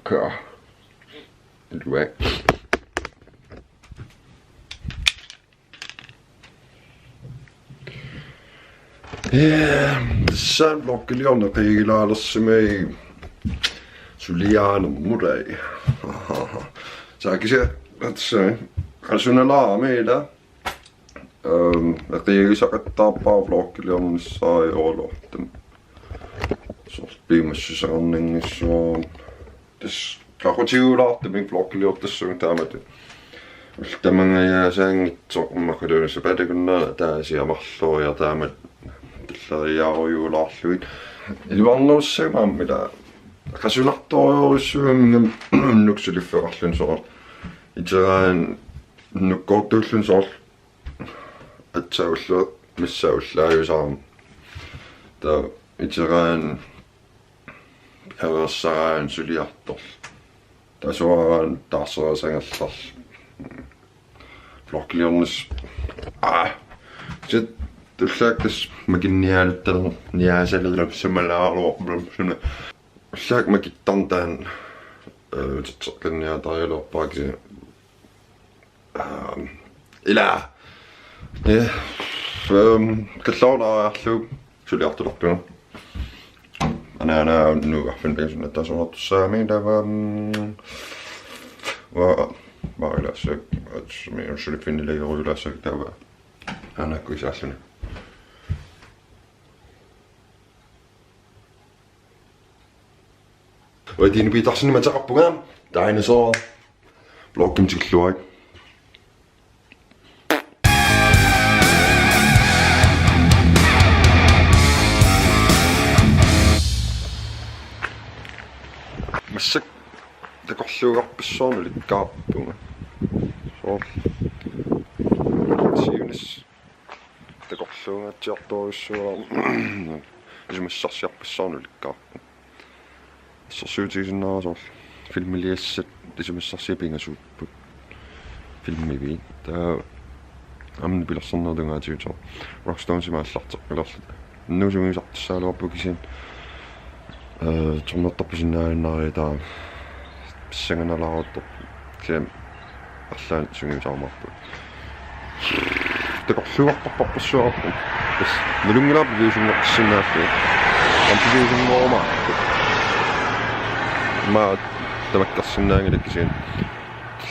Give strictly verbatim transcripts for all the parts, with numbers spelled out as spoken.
Ka. Ilua. Ja, tassa vloggiliorneq qiigilaalersimai suliaanermulai. Taava kisianni tassa qasunalaarami ila. Ehm, eqiagisaqattaarpara vloggiliornissaa ajoraluartumik. Soorlu piumassuseqarnanngissuarnik. Tassa qaqutigulaartumik vloggiliortassaanga taamatut. Ullut tamangajasaanngitsoq immaqaluunniit sapaatip akunnerani ataasiarluni marloriarluni taamatut tulleriiaarujulaarlugit. Iluarnerussagami aamma ila. Qasunartorujussuugami unnuk suliffeqarluni soorlu. Iteraanni unnukkoortuulluni soorlu. Aatsaat ulloq missaa ullaajusaarmat. Taava iteraanni areersaraanni suliartorluni. Taava suaaraan taarsereersagallarluni. Vloggiliornissaq. Aa. Sit tullaakkas makinniaaluttalerneq niaasalerup sumalaarup suna. Tullaakkat makittarneq taanna. Øh, titsertanniaatarigaluarpara kisianni. Ehm, ila. Ja. Ehm, kalloornaariarlugu suliartulerpunga. Anaana nuugarfin takusunnattaasuartussaami taava, mm, va, va ilaassak, atsumi, suliffeqarnilaarujulaassak taava. Anaakkuisaalluni. Uanga Tine Petersenimik ateqarpunga, Dinosaur. Vloggimik tikilluarit. Massakkut takorluugarpassuarnik ulikkaarpunga. Soorlu. Siunis. Takorluugaatsiartorujussuuara. Isumassarsiarpassuarnik ulikkaarpunga. Assersuutigisinnaavara soorlu filmiliassat isumassarsiat pingasuupput. Filmiviit. Taava aamma nipilersornerup tungaatigut soorlu Rock Stonesimi aallarteqqilerluta. Nuusugisartassagaluarpoq kisianni. Øh, tornertarput sinnaajunnaariarlugu taava pissanganalaaruttorpoq. Kisianni arlaannik sungiusaarumaarpunga. Takorluugartarparpassuaqarpunga. Tassa nalunngilara piviusunngortissinnaallunga. Aamma piviusunngoruma. Immaqa tamakkersinnaanngilakka kisianni.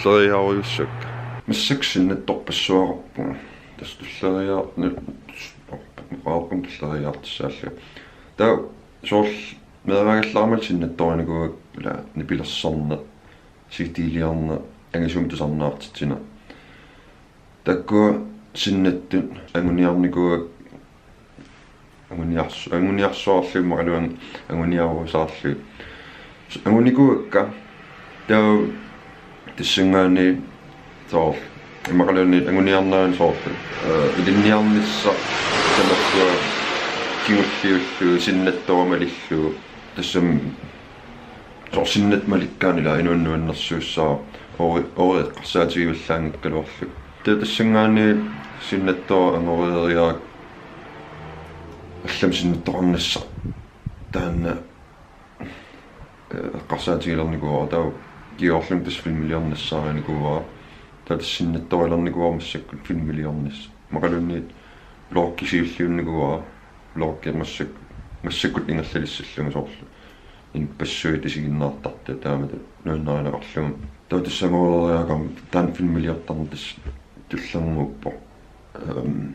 Tulleriiaarujussuakka. Massakkut sinnattorpassuaqarpunga. Tassa tulleriiaarni-, qaarpun tulleriiaartassaallunga. Taava soorlu meeraagallarama sinnattorinikuuakka ila nipilersorneq, C D-liorneq, angisuumik tusarnaartitsineq. Taakkua sinnattut anguniarnikuuakka, anguniars-, anguniarsuarlugit imaluunniit anguniarusaarlugit. Angunikuuakka taava tassanngaanniit soorlu imaluunniit anguniarneranut soorlu, øh, ilinniarnissaq tamakku kingulliullugu sinnattoq malillugu tassami soorlu sinnattoq malikkaanni ila inuuneq nuannersuussaaq oori-, oori eqqarsaatigivallaanngikkaluarlugu. Taava tassanngaanniit sinnattoq angoreeriarakku allamik sinnattoqarnissaq taanna, øh, eqqarsaatigilernikuuara taava kingornatigut tassa filmiliornissaarinikuuara. Taava tassa sinnattorilernikuuara massakkut filmiliornissaq. Immaqaluunniit vloggi siulliunnikuuara. Vloggi massak-, massakkut ingerlalissallugu soorlu. Inuppassuit isiginnaartartut taamatut nuannarineqarlugu. Taava tassa angoreeriarama taanna filmiliortarneq tassa tullermuuppoq. Øhm,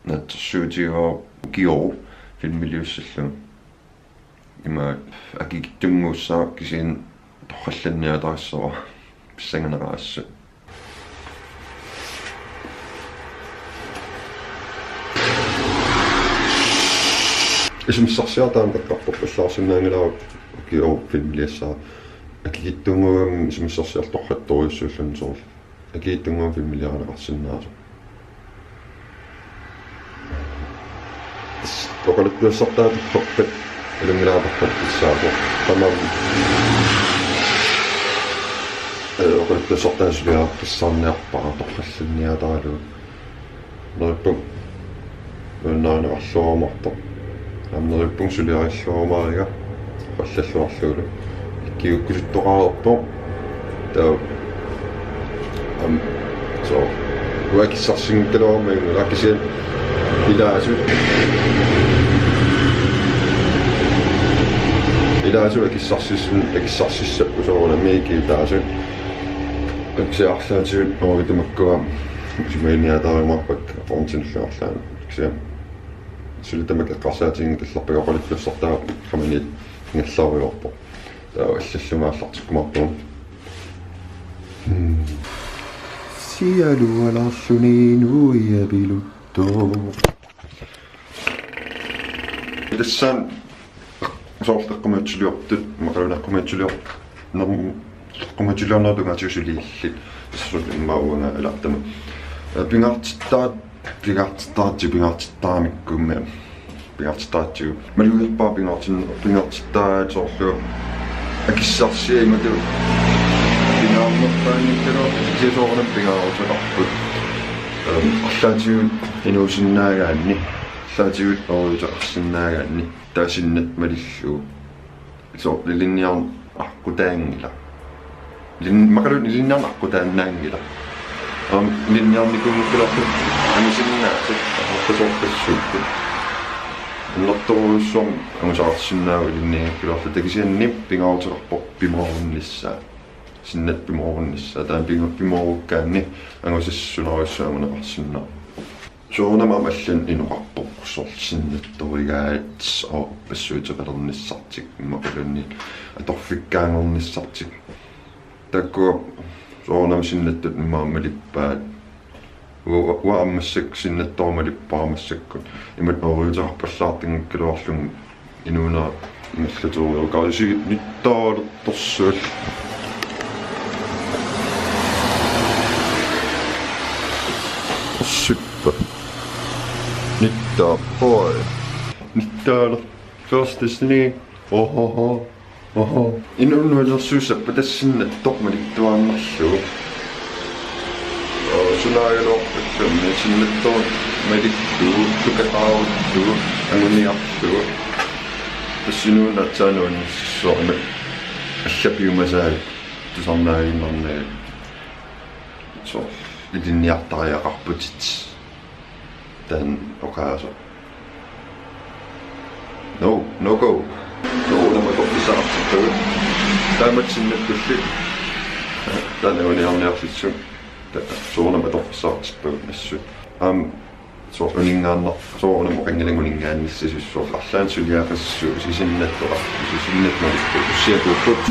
naatsorsuutigaara ukioq filmiliussallugu. Ima akikitsunnguussaaq kisianni torrallanniatarissavara pissanganaqaassu. Isumassarsiaq taanna eqqartorpallaarsinnaanngilara ukioq filmiliassaaq. Akikitsunnguugami isumassarsiaq torrattorujussuulluni soorlu. Akikitsunnguugami filmiliarineqarsinnaasoq. Oqaluttuassartaa torrappat, ilunngilara torrappassaavoq. Tamanna. Øh, oqaluttuassartaa suliareqqissaarniarpara torrallanniataralugu. Neriuppunga nuannarineqarluarumaartoq. Aamma neriuppunga suliarilluarumaariga. Qallalluarlugulu. Kiukkusuttoqarpoq. Taava. Am, so. Uanga akissarsinngikkaluarama, ila kisianni ilaasut. Ilaasut akissarsissun-, akissarsissapput soorunami kiutaasut. Kisianni arlaatigut uagut makkua. Isumaginiaataarumaarpakka aportinillu arlaanni. Kisianni suli tamakku eqqarsaatiginngikkallarpakka oqaluttuassartaa qamani ingerlarujoorpoq. Taava allallunga aallartikkumaarpugut. Hmm. Sialualaarluni nuiapiluttoq. Tassani soorlu eqqumiitsuliortut, imaluunniit eqqumiitsulior-, norm-, eqqumiitsuliornerup tungaatigut suli illit. Tassa immaqa uanga alaartama. Ee, pingaartittaa-, pingaartittaratsigit, pingaartittaramikku, pingaartittaratsigit. Malugilerpara pingaartin-, pingaartittaraa soorlu akissarsiat imatut pingaarnerpaanngikkaluartut, kisianni soorunami pingaaruteqarput. Ehm, arlaatigut inuusinnaagaanni, arlaatigut ooriuteqarsinnaagaanni, taava sinnattut malillugu. Soorlu ilinniarneq aqqutaanngilaq. Ilin-, imaluunniit ilinniarneq aqqutaannaanngilaq. Aamma ilinniarnikuunngikkaluarlutit angusinnaasat, aqqasoorpassuupput. Annertoorujussuarmik angusaqarsinnaavoq ilinniagakkaluarluta, kisianni pingaaruteqarpoq pimoorunnissaa. Sinnattut pimoorunnissaa. Taanna pimo-, pimoorukkaanni angusassuserujussuaq anguneqarsinnaavoq. Soorunami aamma allanik inoqarpoq soorlu sinnattorigaat, oo, uppassuuteqalernissartik, imaluunniit atorfikkaanngornissartik. Taakkua soorunami sinnattut immaqa malippaat. Uanga, uanga aamma massakkut sinnattoq malippara massakkut. Imatut ooriuteqarpallaartinngikkaluarlunga inuunera ingerlaterujoorukku. Kisianni nittaalertorsuaq. Orsippa. Nittaa, boy. Nittaaler-, første sne. Ohoho. Oho. Inuuneq nuannersuussappat tassa sinnattoq malittuaannarlugu. Aa, sunaagaluarpakkammi sinnattoq malillugu, tukataaruttugu, anguniarlugu. Tassa inuuneq aatsaat nuannersuussooq, ima allaat piumasai tusarnaaginnarnagu. Soorlu ilinniartariaqarputit. Taanna oqaaseq. No, no go. Soorunami atorfissaqartippagut. Taamatut sinnattulli. Taanna anguniarniarlissuk. Ta-, soorunami atorfissaqartippagut assut. Aamma soorlu uninngaannar-, soorunami oqanngilanga uninngaannissasoq, soorlu arlaannik suliaqassasut, sisinnattoqarput, sisinnattoqarput, ussiakuupput.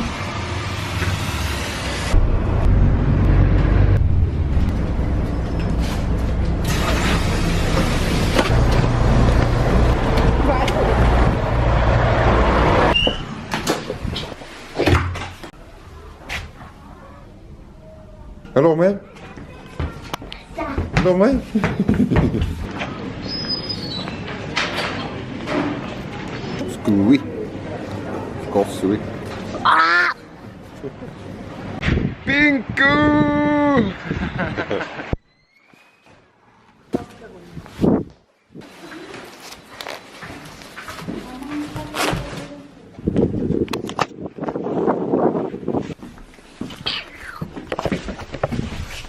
Hello, man. Hello, man. Scooby. Of course, Scooby. Ah! Bingo!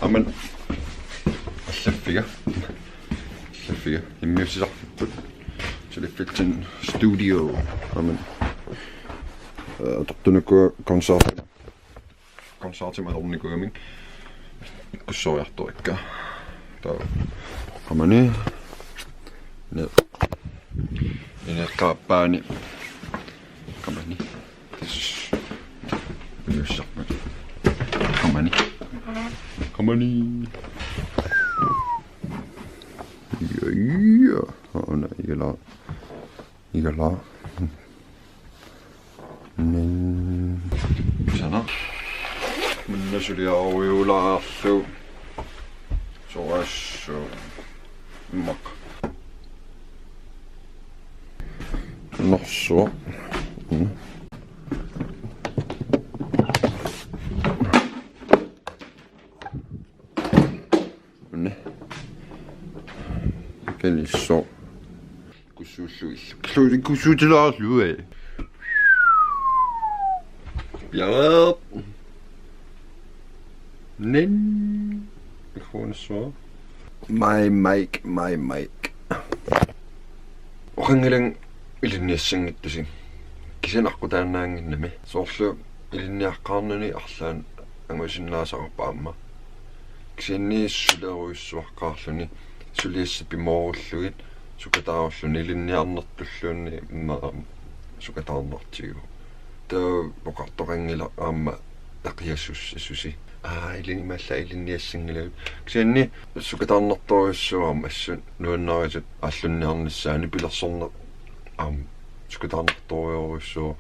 Aamma allaffiga. Allaffiga. Immiussisarfipput. Suliffitsin studio. Aamma. Eh, atortunuku koncert. Koncertimik atornikuugamik ikkussoriartorikka. Taava qamani. Ne. Ine qaappaani. Qamani. Tassa. Inuussisarput. Qamani. Qamani. Ja, ja. Aana igalaaq. Igalaaq. Nin. Sana. Minna suliarujuulaarlugu. Soraassu. Mak. Norsu. Mm. Ne. Kenisso. Ikkussuullu illu. Ikkussuutilaarlugu, ee. Bjarp. Nen. Mikrofonissua. My mic, my mic. Oqanngilanga ilinniassanngitsusi. Kisianni aqqutaannaannginnami. Soorlu ilinniaqqaarnani arlaanni angusinnaasaqarpoq aamma. Kisianni sulerujussuaqqaarluni, suliassat pimoorullugit sukataarulluni, ilinniarnertulluunniit immaqa sukataarnartigu. Taava oqartoqanngilaq aamma taqiassussasusi. Aa, ilinni imaallaat ilinniassanngilagut. Kisianni sukataarnartorujussuuvoq aamma assut nuannarisut aallunniarnissaat nipilersorneq aamma sukataarnartorujussuuvoq.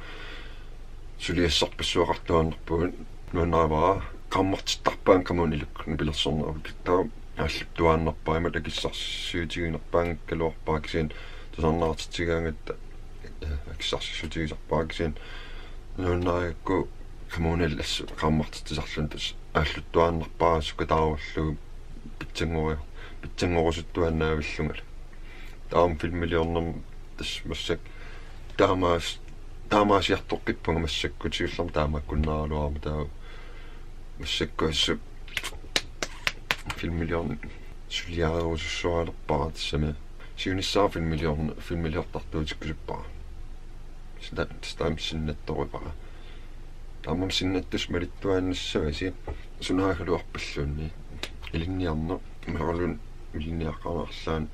Suliassarpassuaqartuaannarpugut, nuannarivara, qaammartittarpaannga Kommunillu nipilersornerupput, taava aalluttuaannarpara imatut akissarsiutiginerpaanngikkaluarpara, kisianni tusarnaartitsigaangatta, eh, akissarsiutigisarpara, kisianni nuannarigakku Kommunillu assut qaammartitsisarluni tassa aalluttuaannarpara sukataarullugu pitsanngori-, pitsanngorusuttuaannaavillungalu. Taava filmiliornermi tassa massakkut taamaas-, taamaasiartoqqippunga massakkut, siullermik taamaakkunnaaraluarama, taava massakkut assut filmiliorneq suliarerusussualerpara tassami. Siunissara filmiliorn-, filmiliortartuutikkusuppara. Sida-, sida-, sinnattorivara. Taamaammat sinnattussat malittuaannassavarsi, sunaagaluarpalluunniit ilinniarneq, imaluunniit ilinniaqqaarneq arlaanni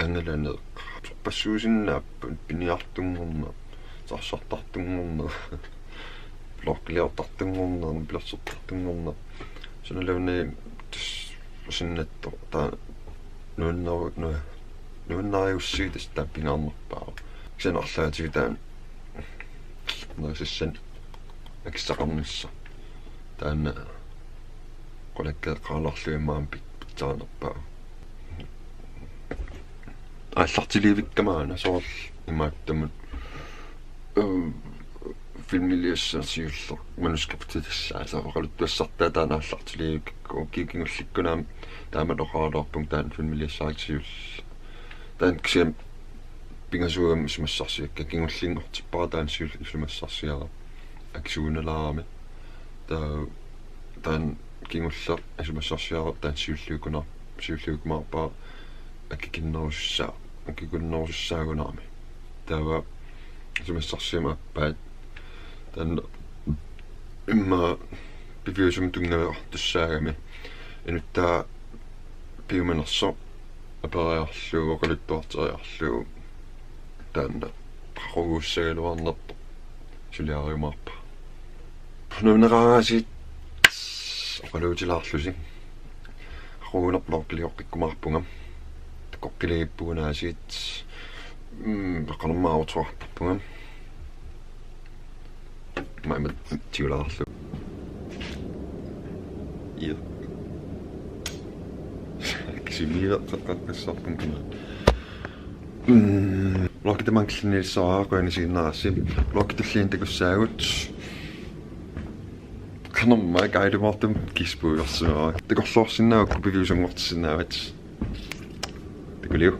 angalaneq. Sorpassuusinnaapput, piniartunngorneq, sarsartartunngorneq, vloggiliortartunngorneq, nipilersortartunngorneq. Sunaluunniit tassa sinnattoq, taava nuannaru-, nu-, nuannariussuit tassa taava pingaarnerpaavoq. Kisianni arlaatigut taanna nerisassanik akissaqarnissaq. Taanna qulakkeeqqaalaarlugit immaqa pit-, pitsaanerpaavoq. Aallartilivikka maanna soorlu imaattumut, øh, filmiliassaq siulleq manuskripti tassaasa oqaluttuassartaa taanna aallartilivikka, ukiut kingullikkunaamik taamatut oqaraluarpunga taanna filmiliassaq siulleq. Taanna kisianni pingasuugami isumassarsiakka, kingullinngortippara taanna siulleq isumassarsiara. Akisuunalaarami. Taava taanna kingulleq isumassarsiara taanna siulliukuna-, siulliukumaarpara akikinnerusussaa-, akikinnerusussaagunarami. Taava isumassarsiama aappaat taanna immaqa piviusumik tunngaveqartussaagami inuttaa piumanersoq aperiarlugu oqaluttuarteriarlugu taanna qaquguussagaluarnerpoq suliariumaarpara. Nuunneqaraasiit oqaluutilaarlusi. Qaquguunerput vloggilioqqikkumaarpunga. Takoqqiliippugunaasiit. Mm, qanormaa utuartarpunga. Maimmat tiulaarlu. Ia. Kisimiiveqqaqqassarpun kina. Mm, vloggi tamanna killiliissaraa, qujanaq isiginnaarassi. Vloggi tulliani takussaagut. Qanormaa guidemoortumik kispuiorsimavara. Takorloorsinnaagukku piviusunngortissinnaavat. Takuliuk.